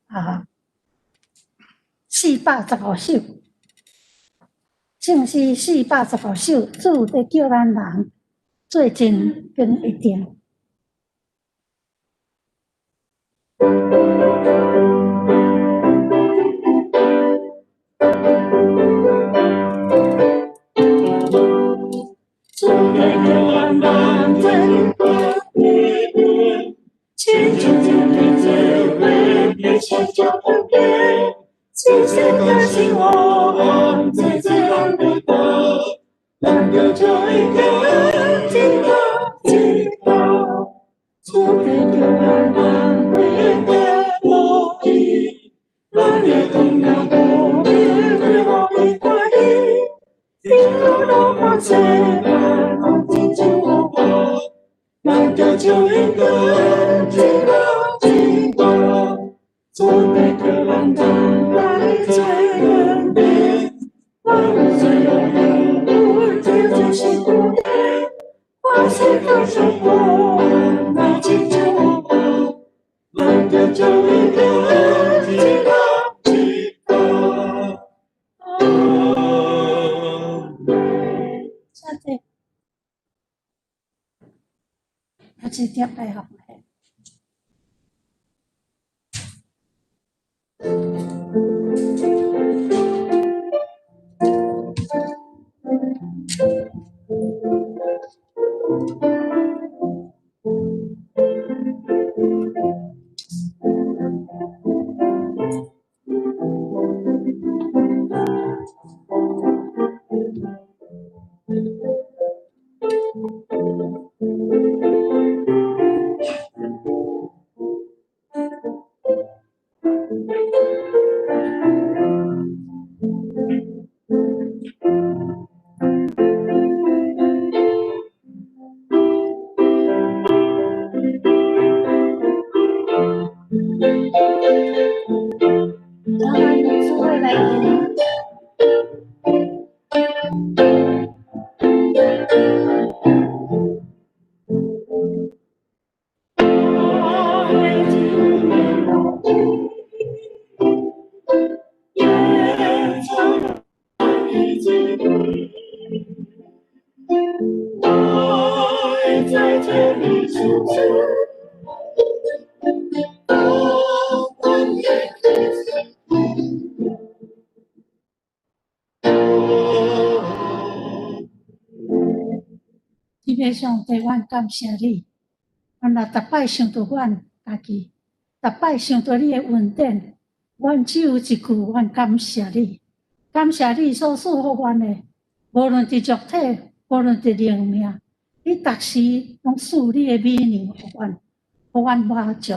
啊，415首，聖詩415首，主佇叫咱人做真堅一定。主佇叫咱人做堅一定，親像一个做伙，彼此照顧家，新鮮的生活，做做人的多，咱就做一個一個一個，主佇叫咱人做堅一定，咱的同行同眠，對我的歡喜，天路老看世界，拢真像我，咱就做一個一個一個，主佇叫咱人來做堅定，咱最後有這就是主的，我是感謝我，來真像我，咱就做一個一個一個。阿們。謝謝。開始點來好。來。天父上帝，阮感謝你。阮若逐擺想著阮家己，逐擺想著你的恩典，阮只有一句，阮感謝你，感謝你所賜予阮的，無論佇肉體，無論佇靈命，你逐時攏賜你的美糧予阮，予阮滿足。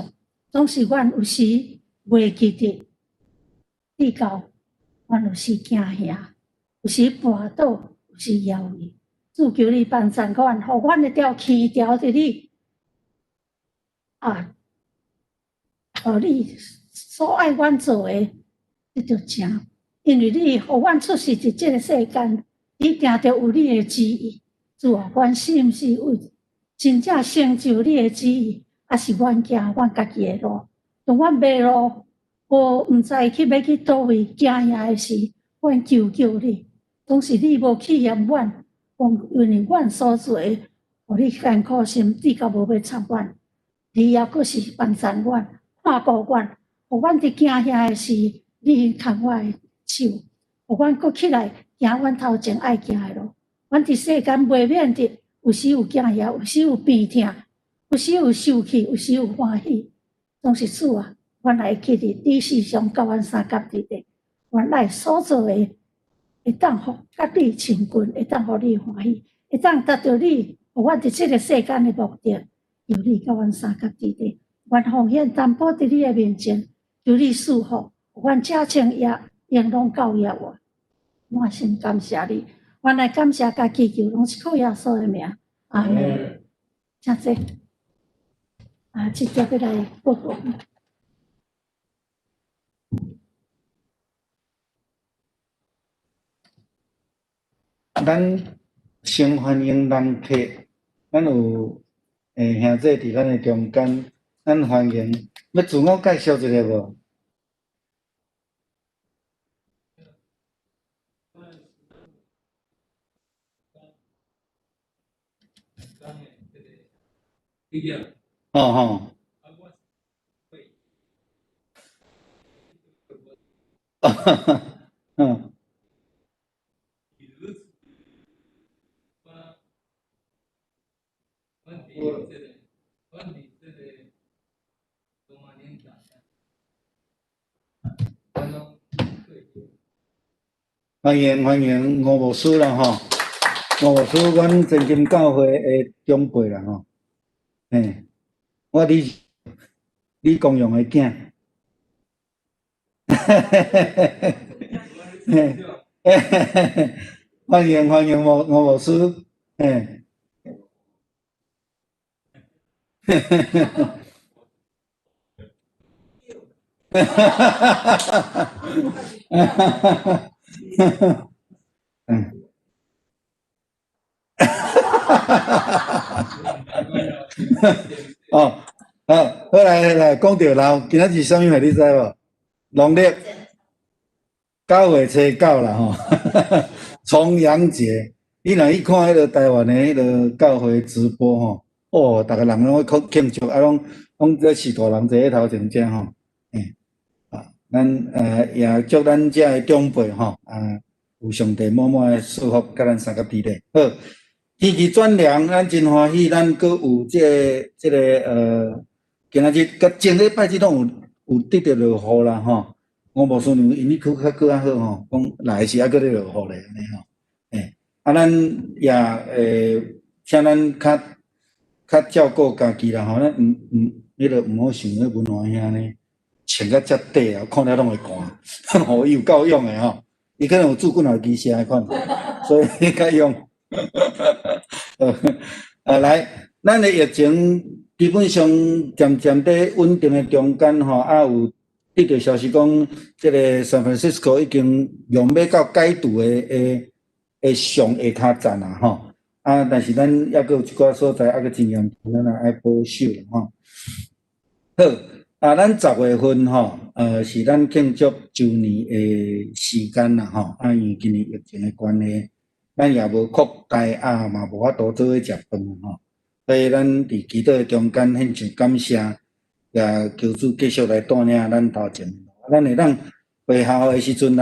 總是阮有時袂記得，至到阮有時驚嚇，有時跋倒，有時搖去。主求你幫贊阮，予阮會著牽牢佇你啊，予你所愛阮做的，這就正。因為你予阮出世佇這个世間，你定著有你的旨意。主啊，阮是毋是為真正成就你的旨意，抑是阮行阮家己的路？當阮迷路，無毋知去欲去佗位驚嚇的時，阮求救你，總是你無棄嫌阮，講因為阮所做的，予你艱苦心，至到無欲插阮，你猶閣是幫贊阮，看顧阮，予阮佇驚嚇的時，你牽我的手，予阮閣起來行阮頭前愛行的路。阮佇世間袂免得，有時有驚嚇，有時有病痛，有時有受氣，有時有歡喜，總是主啊，阮會記得你時常佮阮相佮佇咧，阮愛所做的，會當予佮你親近，會當予你歡喜，會當達到你，予阮佇這个世間的目的，求你佮阮相佮佇咧，阮奉獻擔保佇你的面前，求你賜福，予阮這穿衣應攏夠業我，滿心感謝你。阮來感謝佮祈求，攏是靠耶穌的名，阿們。請坐。啊，這接欲來報告。咱先歡迎人客，咱有兄弟佇咱的中間，咱歡迎。欲自我介紹一下無？哦吼。嗯。歡迎歡迎吳牧師啦吼，吳牧師，阮前金教會的長輩啦吼，嘿，我你李光榮的囝，歡迎歡迎吳吳牧師，嘿，嗯，哦，好，好來來，講著老，今仔日啥物日你知無？農曆9月初9啦吼，重陽節。你若去看彼个台灣的彼个教會直播吼，哦，逐个人攏咧慶祝，啊，攏攏這序大人坐咧頭前遮吼，欸，啊，咱也祝咱遮的長輩吼，啊，有上帝滿滿的祝福，佮咱相佮佇咧。好，天氣轉涼，咱真歡喜，咱閣有這个這个今仔日佮前禮拜日攏有有得著落雨啦吼。吳牧師娘因為閣較閣較好吼，講來時猶閣咧落雨咧，按呢吼。欸，啊，咱也請咱較較照顧家己啦吼，咱毋毋，彼个毋好像彼文華兄呢，穿甲遮短啊，看了攏會寒。吼，伊有夠勇的吼，伊可能有注幾若支聲的款，所以較勇。啊，來，咱的疫情基本上漸漸佇穩定的中間吼，啊有得著消息講，這個 San Francisco 已經用欲到解除的上下跤站啊吼。啊，但是咱猶閣有一寡所在猶閣真嚴重，咱也愛保守吼。好，啊，咱10月份吼，是咱慶祝周年的時間啦吼。啊，因為今年疫情的關係，咱也無擴大啊，嘛無法度做伙食飯吼。所以咱佇祈禱的中間獻上感謝，也求主繼續來帶領咱頭前。咱會當會後的時陣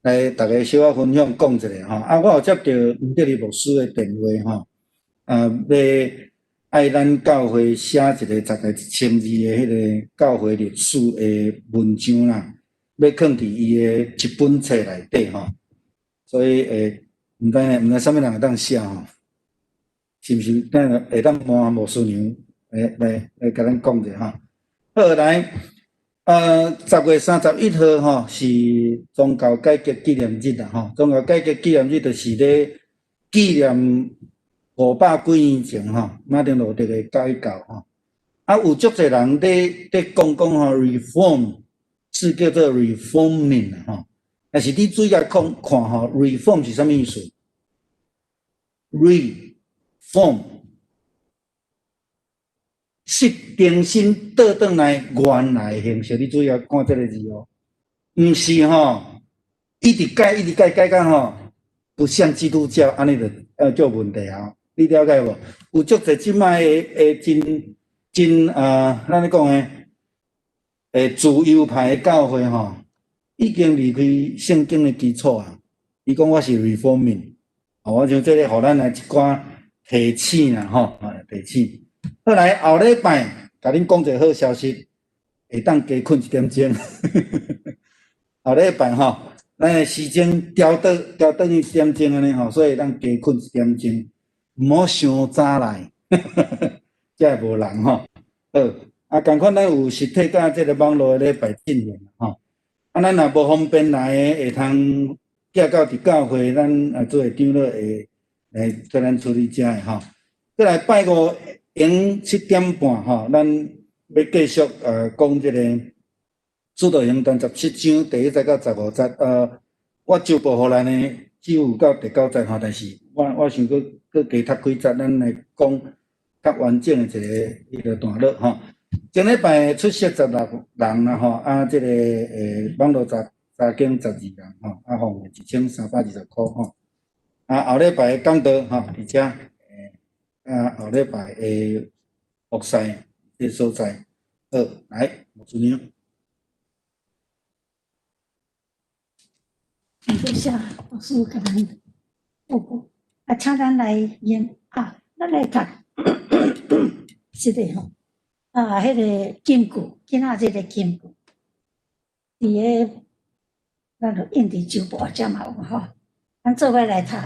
來逐家小可分享講一下吼。啊，我有接著吳德利牧師的電話吼，啊，欲愛咱教會寫一個大概1000字的彼個教會歷史的文章啦，欲囥佇伊的一本冊內底吼。所以毋知呢，毋知啥物人會當寫吼？是毋是？咱會當問牧師娘來共咱講者吼。好，來，10月31號吼是宗教改革紀念日啦吼。宗教改革紀念日就是咧紀念500幾年前吼，馬丁路德的改教吼。啊，有足濟人咧講吼，reform 是叫做 reforming 吼。但是你注意來看看吼，reform 是啥物意思？reform 是重新倒轉來原來的形式，你注意來看這个字哦，毋是吼，一直改一直改改到吼，不像基督教按呢就就有問題啊！你了解無？有足濟這擺的真真啊，咱咧講的，自由派的教會吼，已經離開聖經的基礎啊！伊講我是 reforming，我像這个，予咱來一寡提醒啦吼，提醒。好來，後禮拜，共恁講一个好消息，會當加睏一點鐘。後禮拜吼，咱的時間調轉一點鐘按呢吼，所以咱加睏一點鐘，毋好傷早來，才會無人吼。好，啊，仝款咱有實體佮這个網路的禮拜進行吼。啊，咱若無方便來的，會通寄到佇教會，咱啊做會長老會來替咱處理這个吼。過來拜五閒7點半吼，咱欲繼續講這个使徒行傳17章第1節到15節。我周報予咱的只有到第九節吼，但是我想閣加讀幾節，咱來講較完整的一個段落吼。前禮拜出席16人啦吼，啊，這个網路查經12人吼，啊，奉獻1320箍吼。啊，後禮拜講道吼，佇遮啊，後禮拜的服侍這所在，好，來，牧師娘。多謝老師共咱報告，啊，請咱來念啊，咱來讀這个吼，啊，彼个金句，今仔這个金句，佇个咱就印佇周報遮嘛有吼，咱做伙來讀。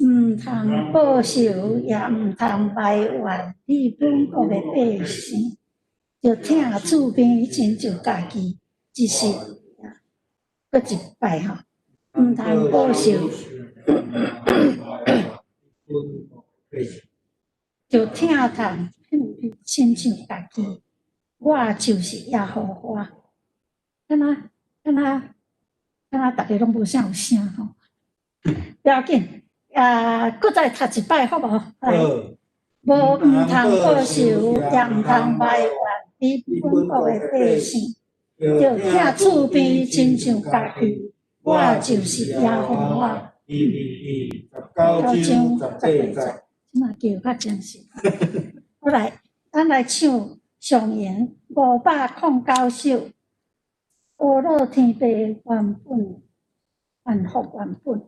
毋通報仇，也毋通埋怨你本國的百姓，著疼厝邊親像家己，這是閣一擺吼，毋通報仇，著疼痛親像家己，我就是耶和華。敢若敢若敢若，逐家攏無啥有聲吼，不要緊。啊，閣再讀一擺好無？來，無毋通報仇，也毋通埋怨你本國的百姓，著疼厝邊親像家己，我就是耶和華。 9章18節，這馬叫較精神。好來，咱來唱上弦509首，阿樂天父原本，萬福原本。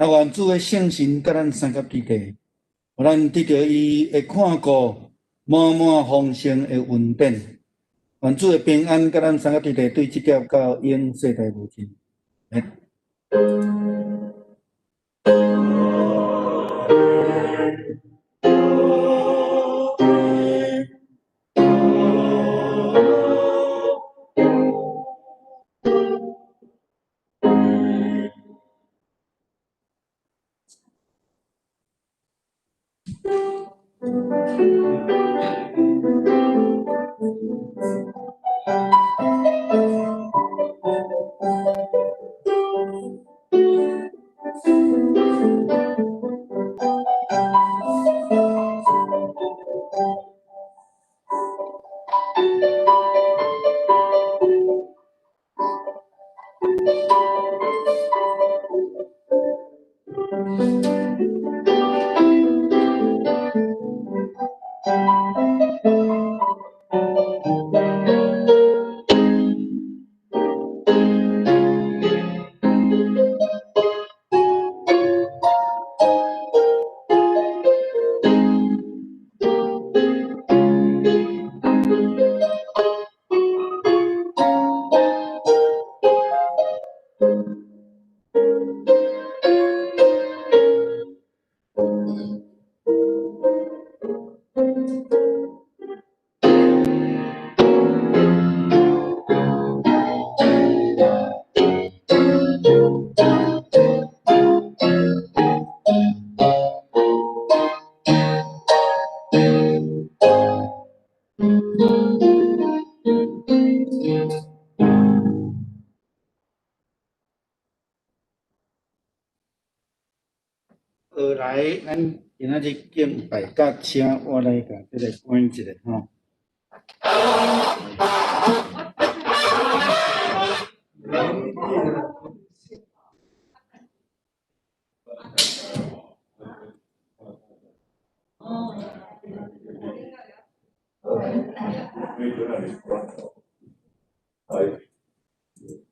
啊，願主的聖神佮咱相佮佇地，予咱得著伊的看顧，滿滿豐盛的恩典。願主的平安佮咱相佮佇地，對這粒到永世代無盡。後來，咱今仔日敬拜到這，我來共這个關一下吼。